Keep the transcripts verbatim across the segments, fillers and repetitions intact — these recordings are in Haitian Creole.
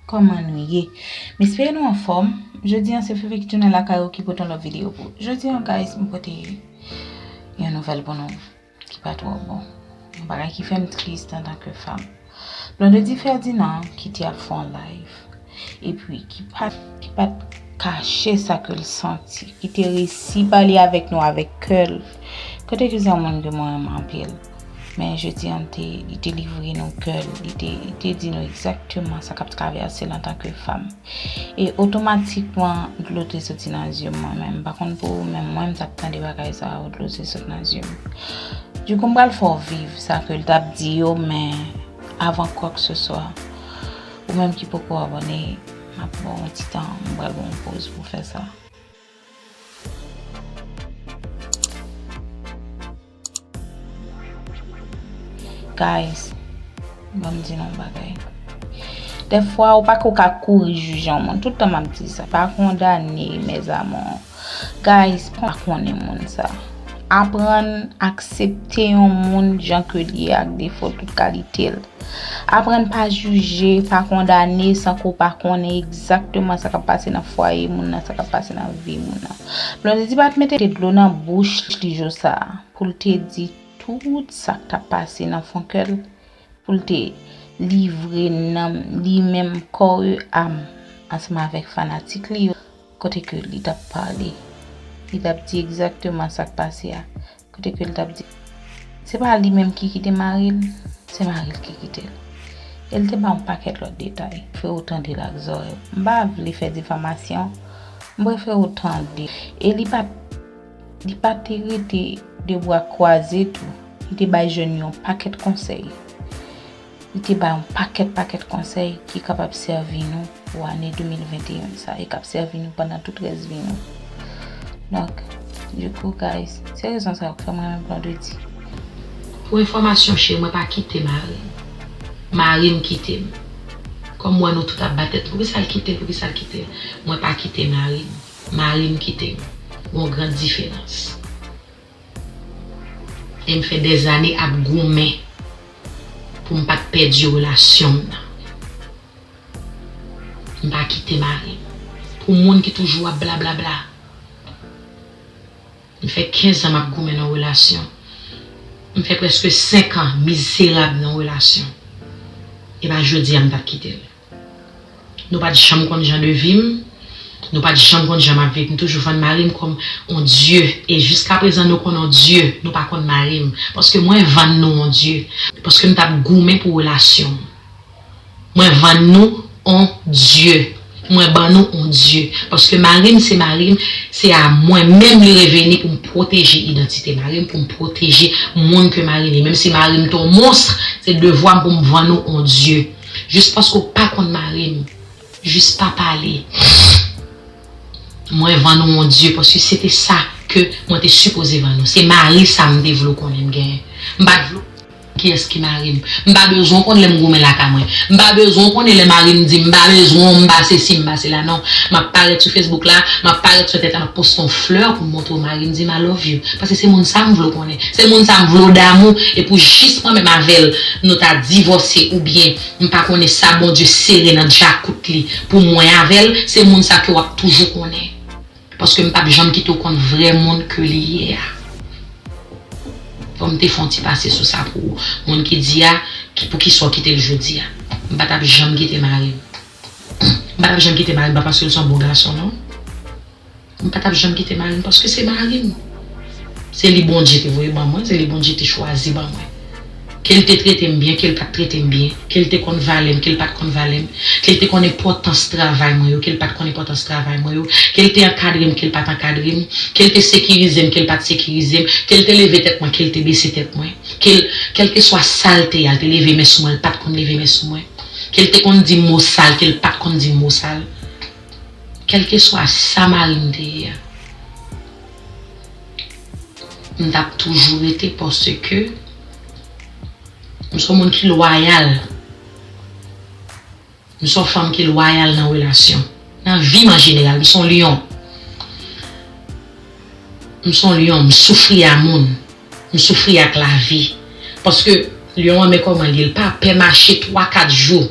Kòman nou ye? M espere nou anfòm. Jodi an se Fefe ki tounen lakay ou ki pote yon lòt videyo pou ou. Jodi an, guys, m pote yon nouvèl pou nou ki pa twò bon. Yon bagay ki fè m tris antanke fanm. Blondedy Ferdinand ki te ap fè yon live. Epi ki pa, ki pa t kache sa ke l santi. Ki te resi pale avèk nou avèk kè l. Kote ke se yon moun ke mwen renmen anpil. Men jodi an te, li te livre nou kè l. Li te, li te di nou egzakteman sa k ap travèse l antanke fanm. E otomatikman, dlo te soti nan zye m mwen menm. M pa konn pou ou, men mwen, m t ap tande bagay sa yo, dlo te sot nan zye m. Dikou, m pral fè w viv sa ke l t ap di yo, men avan kwakeseswa, ou menm ki poko abòne, m ap ba w yon ti tan, m pral ba w yon poz pou w fè sa. Guys, ban m di nou yon bagay. Dèfwa, ou pa ko ka kouri jije yon moun. Tout tan m ap di sa. Pa kondane, mes amours. Guys, pa konnen moun sa. Aprann aksepte yon moun jan ke l ye ak defo tout kalite l. Aprann pa jije, pa kondane san ke w pa konnen egzakteman sa k ap pase nan fwaye moun nan, sa k ap pase nan vi moun nan. Blondedy pa t mete dlo nan bouch li jou sa a pou l te di tout sa k t ap pase nan fon kè l, pou l te livre nanm li menm corps et âme ansanm avèk fanatik li yo, kote ke li t ap pale, li t ap di egzakteman sa k pase a, kote ke l t ap di, se pa li menm ki kite mari l, se mari l ki kite l. E l te ba yon pakèt lòt detay. Fè w tande l ak zòrèy w. M pa vle fè difamasyon, m prefere w tande. E li pa t, li pa te rete de bra kwaze tou. Li te bay jèn yo yon pakèt konsèy. Li te bay yon pakèt, pakèt konsèy ki kapab sèvi nou pou ane de mil venteyen sa, e k ap sèvi nou pandan tout rès vi nou. Donk, dikou, guys, se rezon sa yo k fè mwen renmen Blondedy. Pou enfòmasyon, cheri, mwen pa kite mari m. Mari m kite m. Kòm m wè nou tout ap bat tèt, poukisa l kite l, poukisa l kite l? Mwen pa kite mari m. Mari m kite m. Gon gran diferans. E m fè dèzane ap goumen pou m pa t pèdi relasyon m nan. M pa kite mari m. Pou moun ki toujou ap blablabla. M fè kenz an m ap goumen nan relasyon. M fè prèske senk an mizerab nan relasyon. E pa jodi a m t ap kite l. Nou pa t janm konn jan de vi m. Nou pa t janm konn jan m ap viv. M toujou vann mari m kòm on dye. E jiskaprezan nou konn on dye. Nou pa konn mari m. Paske mwen vann nou on dye. Paske m t ap goumen pou relasyon m. Mwen vann nou on dye. Mwen ban nou on dye. Paske mari m se mari m. Se a mwen menm li reveni pou m pwoteje idantite mari m, pou m pwoteje moun ke mari m ye. Menm si mari m te on mons, se devwa m pou m vann ou on dye. Jis paske w pa konn mari m, jis pa pale. Mwen vann ou on dye, paske se te sa ke mwen te sipoze vann ou. Se mari sa m te vle w konnen m genyen. M pa t vle w kiyès ki mari m. M pa bezwen w konn lè m goumen lakay mwen. M pa bezwen w konnen lè mari m di m pa bezwen w, m pa sesi, m pa sela. Non. M ap parèt sou Facebook la, m ap parèt sou entènèt la, m ap poste yon flè pou m montre w mari m di m I love you. Paske se moun sa m vle w konnen. Se moun sa m vle w damou. E pou jis mwen menm avè l, nou ta divòse oubyen m pa konnen sa Bondye sere nan djakout li pou mwen avè l, se moun sa ke w ap toujou konnen. Paske m p ap janm kite w konn vrè moun ke li ye a. Fò m te fè yon ti pase sou sa pou ou. Moun ki di a, ki, poukisa w kite l jodi a? M pa t ap janm kite mari m. M pa t ap janm kite mari m, pa paske l se yon bon gason, non. M pa t ap janm kite mari m, paske se mari m. Se li Bondye te voye ban mwen, se li Bondye te chwazi ban mwen. Ke l te trete m byen, ke l pa t trete m byen, ke l te konn valè m, ke l pa t konn valè m, ke l te konn enpòtans travay mwen yo, ke l pa t konn enpòtans travay mwen yo, ke l te ankadre m, ke l pa t ankadre m, ke l te sekirize m, ke l pa t sekirize m, ke l te leve tèt mwen, ke l te bese tèt mwen, ke l, kèlkeswa sa l te ye a, l te leve men sou mwen, l pa t konn leve men sou mwen, ke l te konn di m mo sal, ke l pa t konn di m mo sal, kèlkeswa sa mari m te ye a, m t ap toujou rete paske m se yon moun ki lwayal. M se yon fanm ki lwayal nan relasyon. Nan vi m an jeneral, m se yon lyon. M se yon lyon, m soufri a moun. M soufri ak lavi. Paske lyon an, men kòman l ye, l pa pè mache twa, kat jou.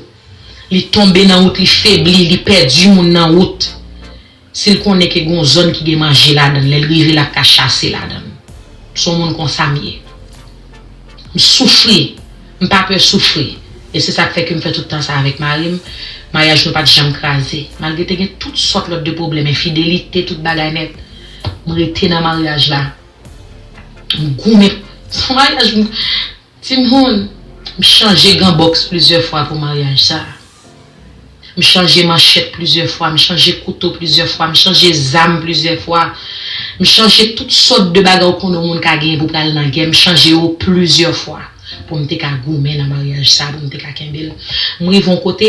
Li tonbe nan wout, li febli, li pèdi moun nan wout. Si l konnen ke gen yon zòn ki gen manje ladan l, lè l rive l ap ka chase ladan l. Se yon moun konsa m ye. M soufri. M pa pè soufri. E se sa k fè ke m fè tout tan sa avèk mari m. Maryaj nou pa t janm kraze. Malgre te gen tout sòt lòt de pwoblèm, enfidelite, tout bagay nèt. M rete nan maryaj la. M goumen. Maryaj m Timoun, m chanje gan bòks plizyè fwa pou maryaj sa. M chanje manchèt plizyè fwa, m chanje kouto plizyè fwa, m chanje zam plizyè fwa. M chanje tout sòt de bagay ou konnen yon moun ka genyen pou pral nan gè, m chanje yo plizyè fwa pou m te ka goumen nan maryaj sa, pou m te ka kenbe l. M rive yon kote,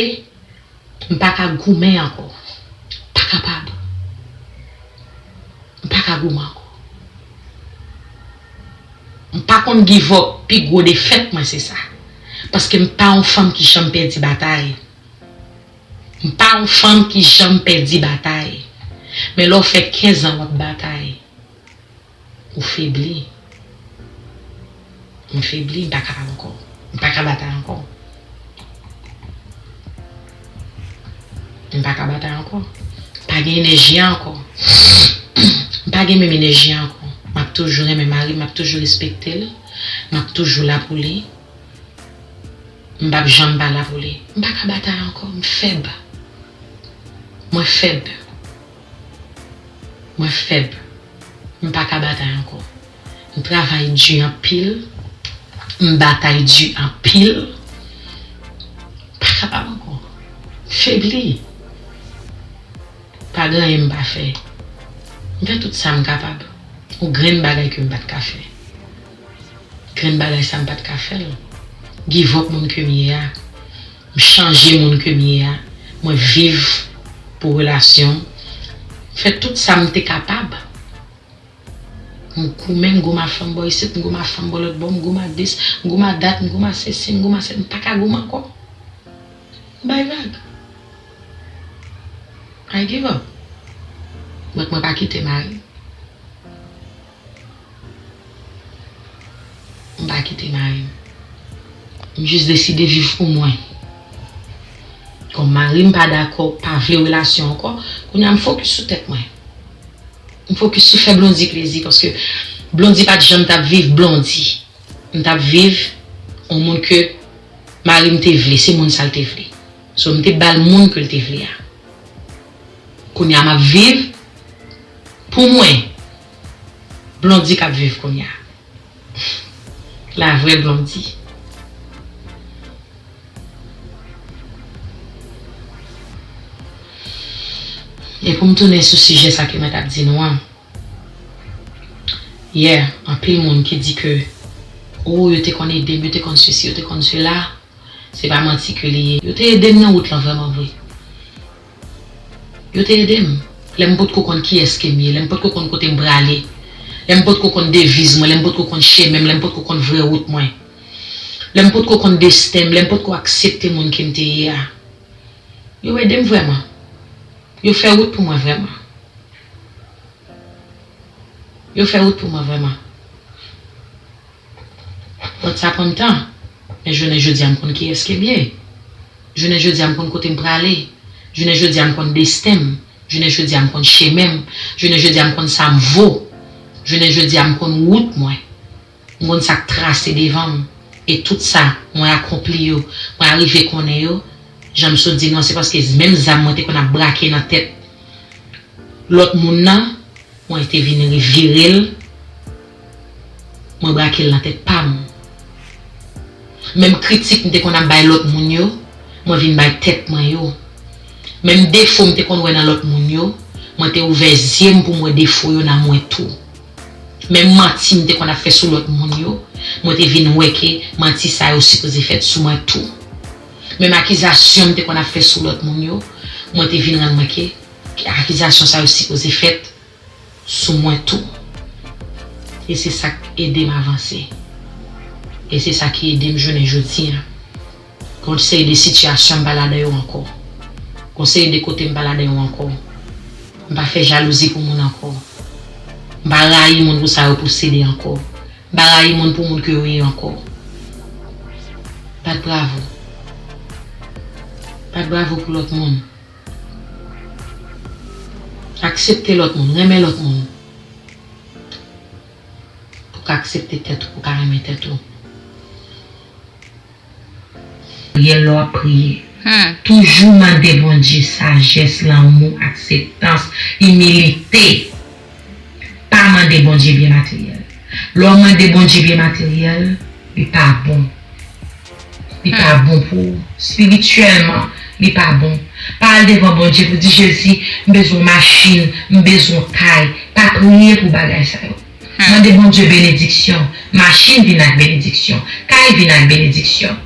m pa ka goumen ankò. M pa kapab. M pa ka goumen ankò. M pa konn give up, pi gwo defèt mwen se sa. Paske m pa yon fanm ki janm pèdi batay. M pa yon fanm ki janm pèdi batay. Men lè w fè kenz an w ap batay, ou febli. M febli, m pa kapab ankò. M pa ka batay ankò. M pa ka batay ankò. Pa gen enèji a ankò. M pa gen menm enèji a ankò. M ap toujou renmen mari m, m ap toujou respekte l. M ap toujou la pou li. M p ap janm pa la pou li. M pa ka batay ankò. M fèb. Mwen fèb. Mwen fèb. M pa ka batay ankò. M travay di anpil. M batay di anpil. M pa kapab ankò. M febli. Pa gen anyen m pa fè. M fè tout sa m kapab. Yon grenn bagay ke m pa t ka fè. Grenn bagay sa m pa t ka fè l. Give up moun ke m ye a. M chanje moun ke m ye a. Mwen viv pou relasyon. M fè tout sa m te kapab. M goumen, m goumen ak fanm bò isit, m goumen ak fanm bò lòt bò, m goumen ak dis, m goumen ak dat, m goumen ak sesi, m goumen ak se, m pa ka goumen ankò. M bay vag. I give up. Donk mwen pa kite mari m. M pa kite mari m. M jis deside viv pou mwen. Kòm mari m pa dakò, pa vle relasyon ankò, kounye a m fokis sou tèt mwen. M fokis sou fè Blondy plezi, paske Blondy pa t janm t ap viv Blondy. M t ap viv yon moun ke mari m te vle, se moun sa l te vle. So, m te ba l moun ke l te vle a. Kounye a m ap viv pou mwen. Blondy k ap viv kounye a. La vrè Blondy. E pou m tounen sou sijè sa ke mwen t ap di nou an. Yeah, anpil moun ki di ke, oh, yo te konn ede m, yo te konn sesi, yo te konn sela. Se pa manti ke li ye. Yo te ede m nan wout lan vrèman vre. Yo te ede m. Lè m potko konn kiyès ke m ye, lè m potko konn kote m prale, lè m potko konn deviz mwen, lè m potko konn chemen m, lè m potko konn vrè wout mwen, lè m potko konn desten m, lè m potko aksepte moun ke m te ye a. Yo ede m vrèman. Yo fè wout pou mwen vrèman. Yo fè wout pou mwen vrèman. But sa pran tan. Men jounen jodi a m konn kiyès ke m ye. Jounen jodi a m konn kote m prale. Jounen jodi a m konn desten m. Jounen jodi a m konn chemen m. Jounen jodi a m konn sa m vo. Jounen jodi a m konn wout mwen. M konn sa k trase devan m. E tout sa mwen akonpli yo, mwen arive konnen yo, jan m sot di nou an, se paske menm zam mwen te konn ap brake nan tèt lòt moun nan, mwen te vin revire l, mwen brake l nan tèt pa m. Menm kritik m te konn ap bay lòt moun yo, mwen vin bay tèt mwen yo. Menm defo m te konn wè nan lòt moun yo, mwen te ouvè zye m pou m wè defo yo nan mwen tou. Menm manti m te konn ap fè sou lòt moun yo, mwen te vin wè ke manti sa yo sipoze fèt sou mwen tou. Menm akizasyon m te konn ap fè sou lòt moun yo, mwen te vin rann mwen ke, ke akizasyon sa yo sipoze fèt sou mwen tou. E se sa k ede m avanse. E se sa ki ede m jounen jodi a. Gon seri de sitiyasyon m pa ladan yo ankò. Gon seri de kote m pa ladan yo ankò. M pa fè jalouzi pou moun ankò. M pa rayi moun pou sa yo posede ankò. M pa rayi moun pou moun ke yo ye ankò. Bat bravo. Bat bravo pou lòt moun. Aksepte lòt moun, renmen lòt moun. Pou w ka aksepte tèt ou, pou w ka renmen tèt ou. Priyè lè w ap priye. Hmm. Toujou mande Bondye sajès, lanmou, akseptans, imilite. Pa mande Bondye byen materyèl. Lè w mande Bondye byen materyèl, li pa bon. Li pa bon pou ou. Espirityèlman, li pa bon. Pa al devan Bondye pou di, Jezi, m bezwen yon machin, m bezwen yon kay. Pa priye pou bagay sa yo. Mande Bondye benediksyon. Machin vin ak benediksyon. Kay vin ak benediksyon.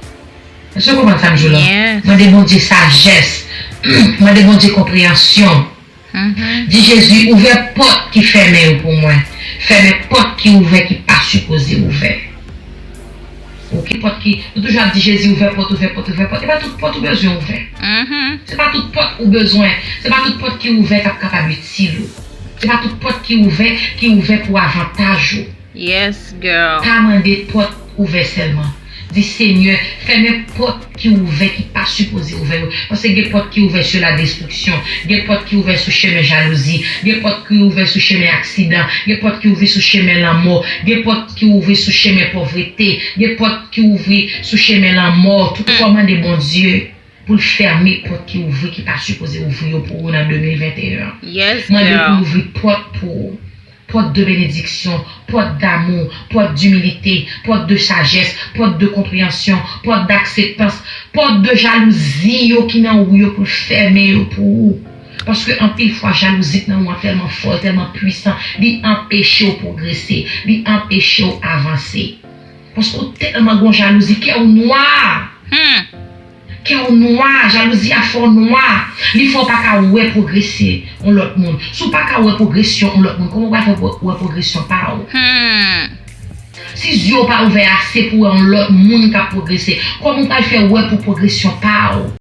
Èske w konprann sa m di w la? Mande Bondye sajès. Mande Bondye konpreyansyon. Di, Jezi, ouvè pòt ki fèmen yo pou mwen. Fèmen pòt ki ouvè ki pa sipoze ouvè. Oke, pòt ki, nou toujou ap di, Jezi, ouvè pòt, ouvè pòt, ouvè pòt. E pa tout pòt ou bezwen ouvè. Se pa tout pòt ou bezwen. Se pa tout pòt ki ouvè k ap kapab itil ou. Se pa tout pòt ki ouvè, ki ouvè pou avantaj ou. Yes, girl. Pa mande pòt ouvè sèlman. Di, Senyè, fèmen pòt ki ouvè ki pa sipoze ouvè yo. Paske gen pòt ki ouvè sou la destriksyon. Gen pòt ki ouvè sou chemen jalouzi. Gen pòt ki ouvè sou chemen aksidan. Gen pòt ki ouvri sou chemen lanmò. Gen pòt ki ouvri sou chemen pòvrete. Gen pòt ki ouvri sou chemen lanmò. Tout fwa mande Bondye pou l fèmen pòt ki ouvri ki pa sipoze ouvri yo pou ou nan de mil venteyen an. Mande pou l ouvri pòt pou ou. Pòt de benediksyon, pòt damou, pòt dimilite, pòt de sajès, pòt de konpreyansyon, pòt dakseptans, pòt de jalouzi yo ki nan ou yo pou l fèmen yo pou ou. Paske anpil fwa jalouzi k nan ou an tèlman fò, tèlman pwisan, li anpeche w pwogrese, li anpeche w avanse. Paske w tèlman gon jalouzi, kè w nwa. Kè w nwa, jalouzi a fè w nwa. Li fè w pa ka wè pwogrese yon lòt moun. Si w pa ka wè pwogresyon yon lòt moun, kòman w pral fè wè pwogresyon pa w? Si zye w pa ouvè ase pou wè yon lòt moun k ap pwogrese, kòman w pral fè wè pou pwogresyon pa w?